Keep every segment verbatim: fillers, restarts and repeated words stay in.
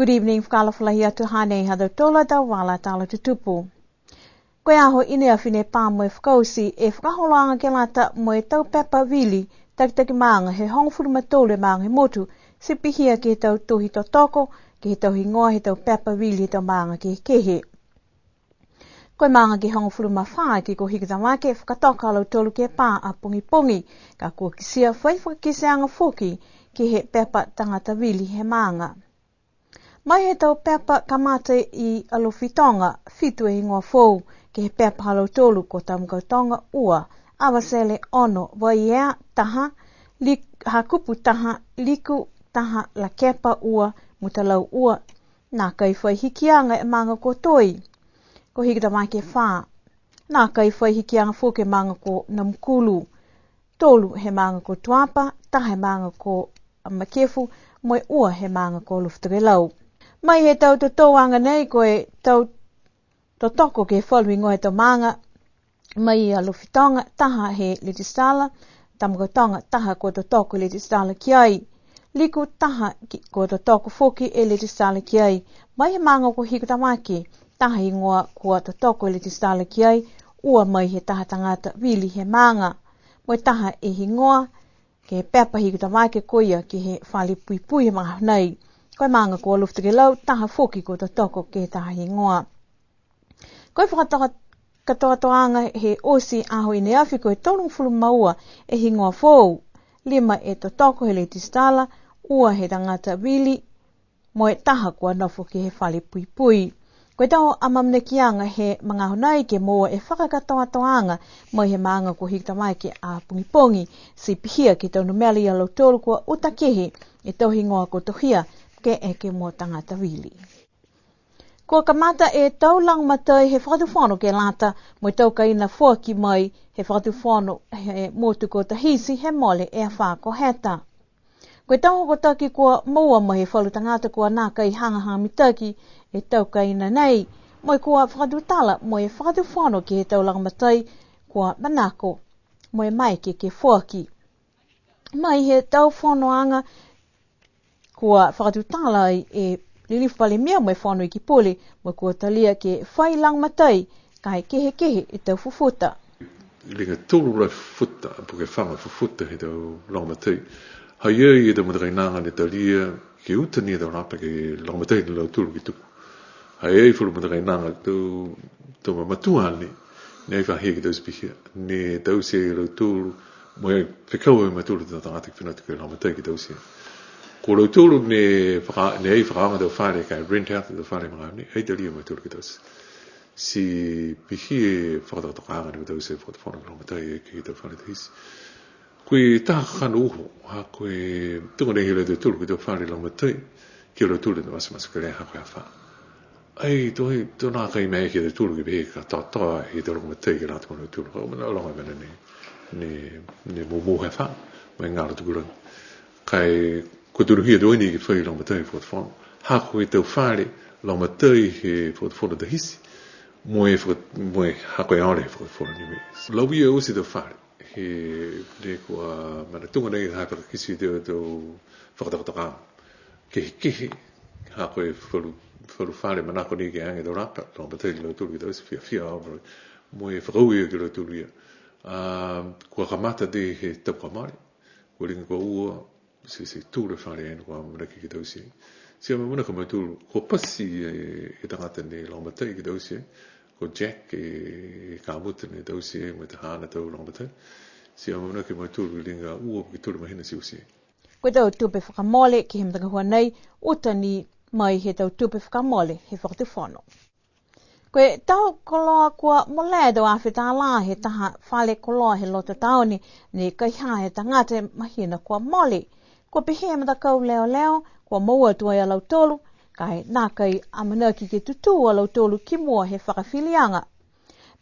Good evening, fakaalofa lahi atu, hanei ha tautolu a tau vala tala tutupu. Ko e aho i ne afi ne pā mo e fakaoti e fakaholoaga ke lata mo e tau pepa vili, takitaki maaga he hogofulu ma tolu e maaga he motu, ti pihia ke he tau tohi totoko, ke he tau higoa he tau pepa vili he tau maaga kehekehe. Ko e maaga ke hogofulu ma fā aki ko Hikutavake, fakatoka a lautolu ke pā a pogipogi, ka kua kitia fai fakakiteaga foki ke he pepa tagata vili he maaga. Mai he tau pepa kamata i Alofi Toga, fitu e higoa foou ke he pepa ha lautolu ko Tamakautoga ua, Avatele ono, Vaiea taha, Lik-, Hakupu taha, Liku taha, Lakepa ua, Mutalau ua. Nākai fai hikiaga e maaga ko Toi, ko Hikutavake fā. Nākai fai hikiaga foki e maaga ko Namukulu. Tolu he maaga ko Tuapa, taha he maaga ko Makefu, mo e ua he maaga ko Alofi Tokelau. Mai he tau totouaga nei ko e tau totoko ke he falu higoa he tau maaga, mai Alofi Toga, taha he Letisitala, Tamakautoga, taha kua totoko e Letisitala ki ai. Liku, taha ki, kua totoko foki e Letisitala ki ai. Mai he maaga ko Hikutavake, taha higoa kua totoko e Letisitala ki ai, ua mai he taha tagata vili he maaga. Mo e taha e higoa, ke he pepa Hikutavake ko ia ke he fale puipui he magaaho nei. Ko e maaga ko Alofi Tokelau, taha foki kua totoko ke he taha higoa. Ko e fakatoka-, katoatoaga he oti aho i ne afi ko e tolugofulu ma ua e higoa foou, lima e totoko he Letisitala, ua he tagata vili, mo e taha kua nofo ke he fale puipui. Ko e tau amaamanakiaga he magaaho nei ke moua e fakakatoatoaga mai he maaga ko Hikutavake a pogipogi, ti pihia ke he tau numela ia lautolu kua uta kehe e tau higoa kua tohia ke eke mo tagata vili. Kua kamata e tau lagomatai he Fakatufono ke lata mo e tau kaina foaki mai he Fakatufono he motu ko Tahiti he mole e afā ko Heta. Ko e tau hokotaki kua moua mai he falu tagata kua nākai hagahaga mitaki e tau kaina nei, mo e kua fakatutala mo e Fakatufono ke he tau lagomatai kua manako mo e maeke ke foaki. Mai he tau fonoaga kua fakatutala ai e Lilifu Palemia mo e Fono Ekepule, mo e kua talia ke fai lagomatai, ka e kehekehe e tau fufuta. Liga tolu la fufuta, po ke faga fufuta he tau lagomatai. Ha i ai e tau matakainaga ne talia ke uta ni e tau lapa ke lagomatai ni lautolu ke tuku. Ha i ai falu matakainaga tau, tau mamatua ni, ne ai fahia ke taute pihia, ne taute e lautolu, mo e fekau e mautolu tau tagata ke fina atu ke lagomatai ke taute. Ko lautolu ne faka-, ne ai fakaaoga tau fale ka e rent out tau fale magaaho nei, ai talia e mautolu ke taute. Ti pihia e fakatokatokaaga ne taute e Fakatufono ke lagomatai ke he tau fale Tahiti. Ko e taha kakano uho, ha ko e tuga nei he lautolu ke he tau fale lagomatai, ke he lautolu ne matematekelea ha ko e afā. Ai, to, to nākai maeke ia lautolu ke pehē ka katoatoa e tau lagomatai ke lata mo lautolu. Ka mena loga mena ne, ne, ne moumou he afā, mo e galo tukulagi. Ka e, kua tonuhia tuai ni ke fai lagomatai he Fakatufono. Ha ko e tau fale lagomatai he Fakatufono Tahiti, mo e faka-, mo e ha ko e ole he Fakatufono Niue. Lauia oti e tau fale. He, ne kua manatuga nei ha fakakite e tau fakatokatokaaga. Kehekehe, ha ko e falu, falu fale manako ni ke age e tau lapa, lagomatai ni lautolu ke taute, fiafia au mo, mo e fakaaue ki a lautolu ia. A, kua kamata tei he tapu kua mole, kua liga kua ua, ti, ti tolu e fale ne kua amanaki ke taute. Ti amaamanaki a mautolu, kua pasi e, e tagata ne lagomatai ke taute, ko Jack e, e kamuta ne taute, mo e taha haana tau lagomatai. Ti amaamanaki a mautolu ke liga ua po ke tolu e mahina ti taute. Ko e tau tupe fakamole ke he matagahua nei, uta ni mai he tau tupe fakamole he Fakatufono. Ko e tau koloa kua molea e tau afe tālā he taha fale koloa he loto taone, ne kaihā he tagata he mahina kua mole. Kua pehē e matakau leoleo, kua moua tuai a lautolu, ka e nākai amanaki ke tutū a lautolu ki mua he fakafiliaga.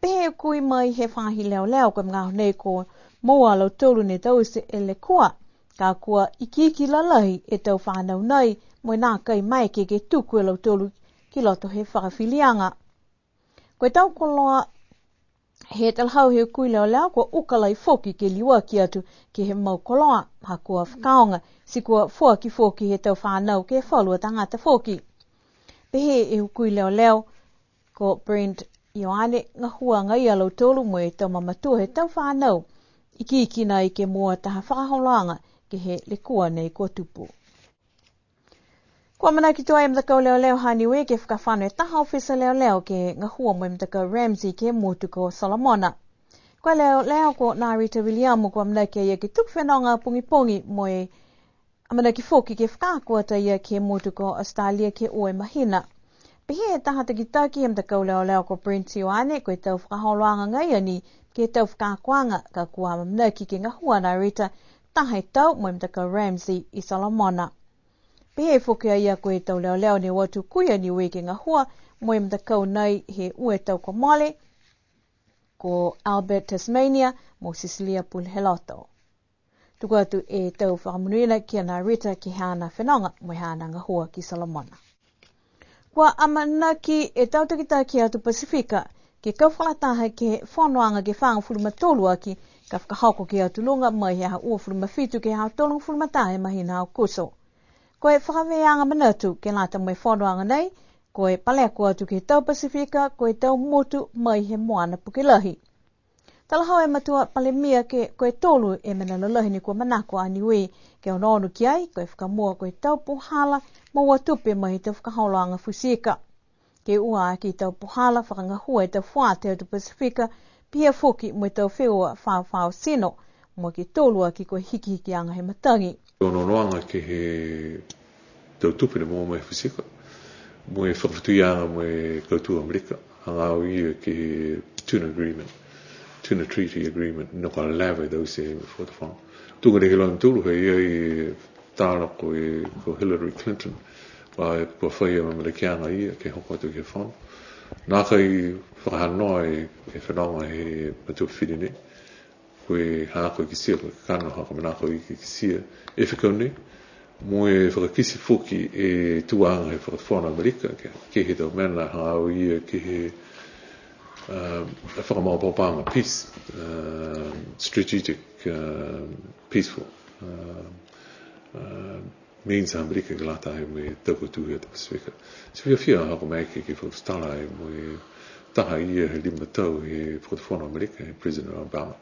Pehē e kui mai he faahi leoleo, ko e magaaho nei kua moua a lautolu ne taute e lekua, ka kua ikiiki lalahi e tau fanau nei, mo e nākai maeke ke tuku e lautolu ki loto he fakafiliaga. Ko e tau koloa he talahau he kui leoleo, kua uka lahi foki ke liuaki atu ke he mau koloa, ha kua fakaaoga, ti kua foaki foki he tau fanau ke he falu a tagata foki. Pehē e hukui leoleo ko Brent Ioane, gahua agaia a lautolu mo e tau mamatua he tau fanau, ikiiki nai ke moua taha fakaholoaga ke he lekua nei kua tupu. Kua amanaki tuai e matakau leoleo ha Niue ke fakafano e taha ofisa leoleo ke gahua mo e matakau RAMSI ke he motu ko Solomona. Ko e leoleo ko Narita Viliamu kua amanaki a ia ke tuku fenoga pogipogi mo e amanaki foki ke fakaako atu a ia ke he motu ko Australia ke ua e mahina. Pehē e taha takitaki he matakau leoleo ko Brent Ioane, ko e tau fakaholoaga agaia ni ke he tau fakaakoaga, ka kua amanaki ke gahua a Narita taha e tau mo e matakau RAMSI i Solomona. Pehē foki a ia ko e tau leoleo ne o atu kuia Niue ke gahua mo e matakau nai he ua e tau kua mole, ko Albert Tasmania mo Cecilia Puleheloto. Tuku atu e tau fakamonuina ki a Narita ke he haana fenoga mo e haana gahua ki Solomona. Kua amanaki e tau takitaki Atu Pasifika ke kau fakalataha ke he fonoaga ke fagofulu ma tolu aki, ka fakahoko ke he Atu Luga mai he aho uafulu ma fitu ke he aho tolugofulu ma taha he mahina Aokuso. Ko e fakavēaga manatu ke lata mo e fonoaga nei, ko e paleko atu ke he tau Pasifika, ko e tau motu mai he moana puke lahi. Talahau e matua palemia ke, ko e tolu e mena lalahi ne kua manako a Niue ke onoono ki ai, ko e fakamua ko e tau puhala mo e ua tupe mai he tau fakaholoaga futi ika. Ke ua aki e tau puhala fakagahua e tau fuata he atu Pasifika, pihia foki mo e tau feua faofao tino, mo e ke tolu aki ko e hikihikiaga he matagi. Onoonoaga ke he tau tupe ne moua mai he futi ika, mo e fakafetuiaga mo e kautū Amerika, hagaao ia ke he tuna agreement, tuna treaty agreement, ne kua leva e taute e Fakatufono. Tuga nei he lagi tolu, ha i ai e tala ko e, ko Hillary Clinton, kua, kua fai e amanakiaga ia ke hoko atu ke he fono. Nākai fakahanoa e, e fenoga he matua fifine nei. Ko e ha ko e kitia, ko e kakano ha ko e manako ia ke kitia e fekau nei. Mo e fakakite foki e tuaga he Fakatufono Amerika, ke, ke he tau mena hagaao ia ke he, um, fakamaopoopoaga peace, um, strategic, um, peaceful, um, um, means ha Amerika ke lata mo e tau kautū he atu Pasifika. Ti fiafia ha ko e maeke ke fakatutala mo e taha ia he lima tau he Fakatufono Amerika, he President Obama.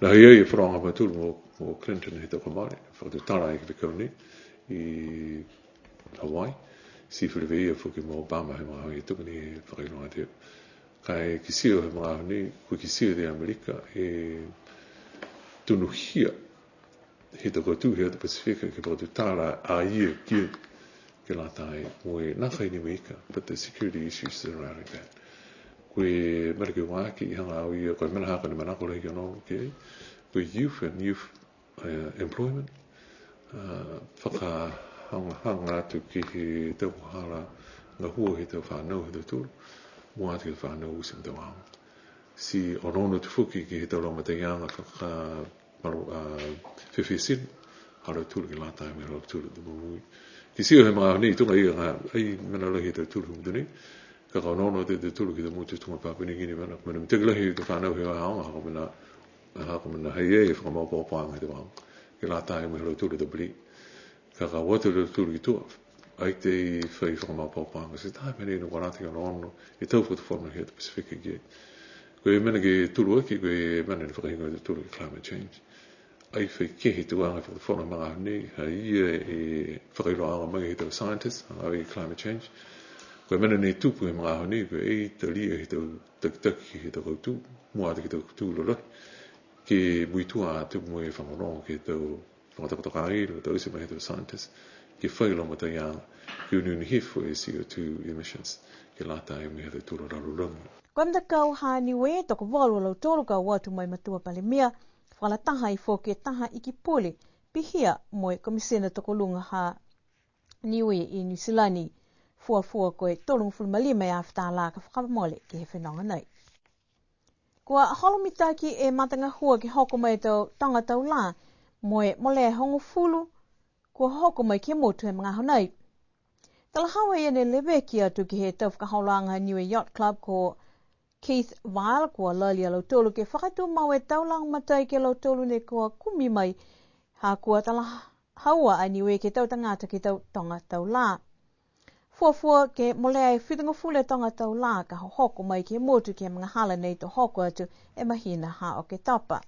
Lahi ai e fanoaga ha mautolu mo, mo Clinton he tau kua mole, fakatutala e ke fekau nei i Hawaii. Ti feleveia foki mo Obama he magaaho ia, tuga ni he fakailoa atu. Ka e kitia he magaaho nei, kua kitia e Amerika e tonuhia he tau kautū he atu Pasifika ke fakatutala a ia ki ai ke lata mo e nākai ni mo e ika, but the security issues surrounding that. Ko e mena ke ua aki hagaao ia, ko e mena ha ko e manako lahi ke onoono ki ai, ko e youth and youth, uh, employment, uh, fakahagahaga atu ke he tau hala gahua he tau fanau ha tautolu, mua atu ke he fanau oti mo e tau aoga. Ti onoono atu foki ke he tau lagomataiaga faka-, malo, a, fiafia tino ha lautolu ke lata mo e ha lautolu a tau momoui. Kitia he magaaho nei, tuga ia, ai mena lahi he tautolu he motu nei, ka ka onoono atu a tautolu ke he tau motu tuga Papua New Guinea, mena, mena mitaki lahi e tau fanau he aoga, ha ko e mena, ha ko e mena ha i ai e fakamaopoopoaga he tau aoga ke lata mo e ha lautolu a tau palī. Ka ka o atu a tautolu ki tua, ai ke fai fakamaopoopoaga, ti taha e mena ne kua lata ke onoono e tau Fakatufono he atu Pasifika ki ai. Ko e mena ke tolu aki, ko e mena ne fakahigoa e tautolu ke climate change. Ai fai kehe e tuaga he Fakatufono he magaaho nei, ha i ai e fakailoaaga mai he tau scientist, ha i ai e climate change. Ko e mena ne tupu he magaaho nei, ko e talia he tau takitaki he tau kautū, mua atu ke he tau kautū lalahi, ke muitua atu mo e fanogonogo ke he tau fakatokatoka ai, lo tau isi mai he tau scientist, ke fai lagomataiaga ke uniuni hifo e C O two emissions, ke lata mo e ha tautolu a lalolagi. Ko e matakau ha Niue, tokovalu a lautolu ka o atu mo e matua palemia, fakalataha ai foki e taha iki pule, pihia mo e Komisina Tokoluga ha Niue i Niu Silani, fuafua ko e tolugofulu ma lima e afe tālā ka fakamole ke he fenoga nei. Kua holo mitaki e matagahua ke hoko mai e tau toga tau lā, mo e molea e hogofulu kua hoko mai ke he motu he magaaho nei. Talahau e ia ne leveki atu ke he tau fakaholoaga Niue Yacht Club ko Keith Vile, kua lali a lautolu ke fakatumau e tau lagomatai ki a lautolu ne kua kumi mai, ha kua talahaua a Niue ke he tau tagata ke he tau toga tau lā. Fuafua ke molea e fitugofulu e toga tau lā ka hohoko mai ke he motu ke he magahala nei to hoko atu e mahina ha Oketopa.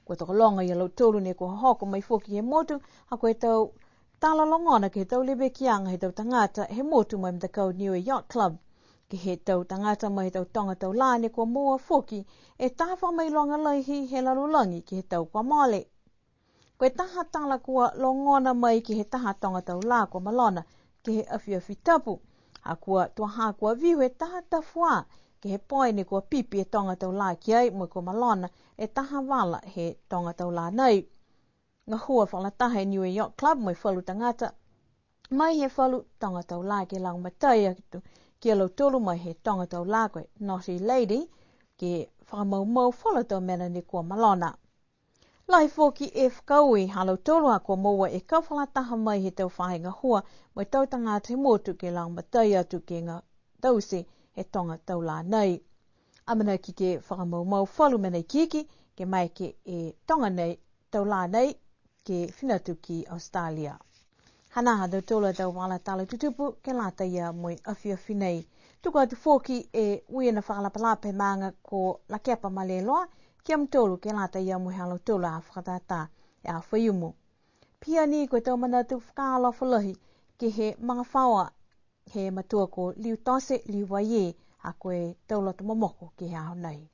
Kua tokologa ia lautolu ne kua hohoko mai foki he motu, ha ko e tau tala logona ke he tau levekiaga he tau tagata he motu mai matakau Niue Yacht Club. Ke he tau tagata mai he tau toga tau lā ne kua moua foki e taha fakamailoga lahi he lalolagi ke he tau kua mole. Ko e taha tala kua logona mai ke he taha toga tau lā kua malona ke he afiafi Tapu. Ha kua tuaha kua vihu e taha tafuā ke he poe ne kua pipi e toga tau lā ki ai mo e kua malona e taha vala he toga tau lā nei. Gahua fakalataha e Niue Yacht Club mo e falu tagata mai he falu toga tau lā ke lagomatai atu ki a lautolu mai he toga tau lā ko e Naughty Lady ke fakamaumau falu tau mena ne kua malona. Lahi foki e fakaaue ha lautolu a kua moua e kau fakalataha mai he tau faahi gahua mo e tau tagata he motu ke lagomatai atu ke ga taute he toga tau lā nei. Amanaki ke fakamaumau falu mena ikiiki ke maeke e toga nei tau lā nei ke fina atu ki Australia. Hanā ha tautolu a tau vala tala tutupu ke lata ia mo e afiafi nei. Tuku atu foki e uiina fakalapalapa he maaga ko Lakepa Maleloa ki a mutolu ke lata ia mo e ha lautolu a fakatātā he aho Faiumu. Pihia ni ko e tau manatu fakaalofa lahi ke he magafaoa he matua ko Liutose Liuvaie, ha ko e tau loto momoko ke he aho nei.